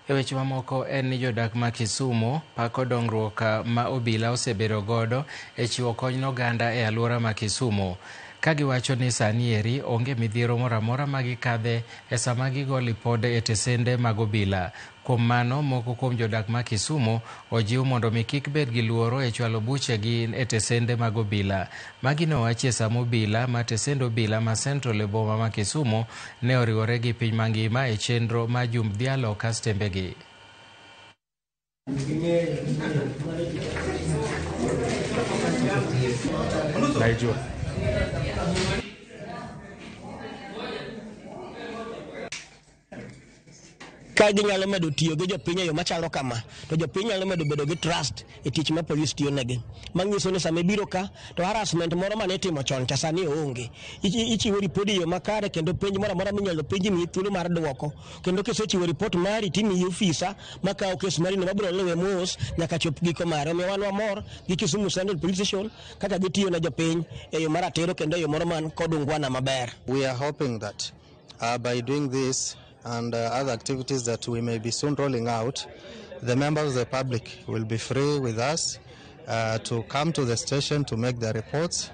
E weche mamoko en ni jodak ma Kisumu pako dongruok ma obila osebedo godo e chiwo kony ne oganda e alwora ma Kisumu. Ka giwacho ni sani eri onge midhiero moro amora ma gikadhe e sama gigo lipode e tesende mag obila. Kuom mano, moko kuom jodak ma Kisumu ojiw mondo mi kik bed gi luoro e chwalo buchegi e tesende mag obila. Magi ne owachi e sama obila ma tesend obila ma Central e boma ma Kisumu ne oriwore gi piny mangima e chenro ma jumb dhialo kastembegi. Naijua. Ka ginyalo medo tiyo gi jopiny e yo machalo kama, to jopiny nyalo medo bedo gi trust e tich ma polis tiyo negi. Manyiso ni sama ibiro ka, to harassment moro mane itimo chon cha sani onge. Ichiwo ripodi e yo makare kendo penj moro amora minyalo penji miyi thuolo mar duoko. Kendo kisechiwo ripot mari timiyi ofisa makawo kes mari no mabiro luwe mos nyaka chop giko mare. Omiyo wan wamor gi Kisumu Central Police Station kaka gitiyo ne jopiny e yo maratiro kendo e yo moro man kod ungwana maber. We are hoping that by doing this and other activities that we may be soon rolling out, the members of the public will be free with us to come to the station to make their reports.